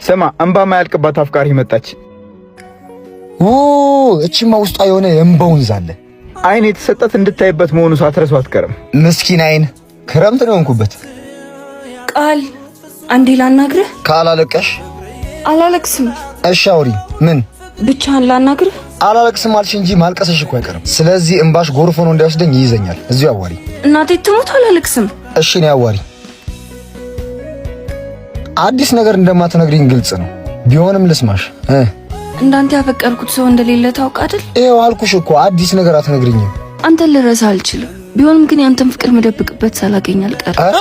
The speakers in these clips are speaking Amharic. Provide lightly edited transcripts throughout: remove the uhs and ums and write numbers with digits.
ስማ፣ እንባ ማያልቅባት አፍቃሪ መጣች። ኦ፣ እቺማ ውስጧ የሆነ የእምባ ወንዝ አለ። አይን የተሰጣት እንድታይበት መሆኑ ሳትረሱ አትቀርም። ምስኪን አይን፣ ክረምት ነው የሆንኩበት። ቃል፣ አንዴ ላናግርህ። ካላለቀሽ? አላለቅስም። እሺ አውሪ። ምን? ብቻህን ላናግርህ። አላለቅስም አልሽ እንጂ ማልቀሰሽ እኮ አይቀርም። ስለዚህ እምባሽ ጎርፍ ሆኖ እንዳይወስደኝ ይይዘኛል። እዚሁ አዋሪ። እናቴ ትሙት አላለቅስም። እሺ እኔ አዋሪ። አዲስ ነገር እንደማትነግሪኝ ግልጽ ነው። ቢሆንም ልስማሽ። እንዳንተ ያፈቀርኩት ሰው እንደሌለ ታውቅ አይደል? ይኸው አልኩሽ እኮ፣ አዲስ ነገር አትነግሪኝም። አንተን ልረሳ አልችልም። ቢሆንም ግን ያንተን ፍቅር መደብቅበት ሳላገኝ አልቀርም። ኧረ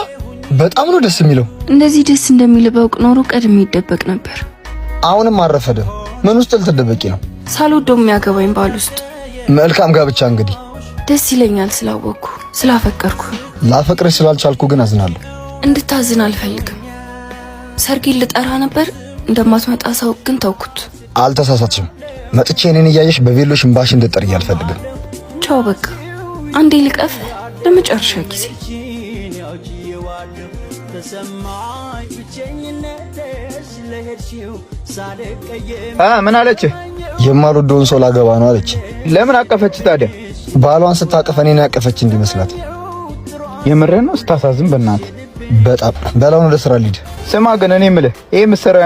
በጣም ነው ደስ የሚለው። እንደዚህ ደስ እንደሚል ባውቅ ኖሮ ቀድሜ ይደበቅ ነበር። አሁንም አረፈደም። ምን ውስጥ ልትደበቂ ነው? ሳልወደው የሚያገባኝ ባል ውስጥ። መልካም ጋብቻ እንግዲህ። ደስ ይለኛል ስላወቅኩ፣ ስላፈቀርኩ። ላፈቅርሽ ስላልቻልኩ ግን አዝናለሁ። እንድታዝን አልፈልግም። ሰርጌን ልጠራ ነበር፣ እንደማትመጣ ሳውቅ ግን ተውኩት። አልተሳሳትሽም። መጥቼ እኔን እያየሽ በቬሎሽ እምባሽ እንድጠርጊ አልፈልግም። ቻው በቃ፣ አንዴ ልቀፍ ለመጨረሻ ጊዜ። ምን አለች? የማልወደውን ሰው ላገባ ነው አለች። ለምን አቀፈች ታዲያ? ባሏን ስታቀፍ እኔን ያቀፈች እንዲመስላት። የምርህን ነው? ስታሳዝን በእናትህ። በጣም በላውን ወደ ስራ ልሂድ። ስማ ግን እኔ የምልህ ይሄ የምትሰራው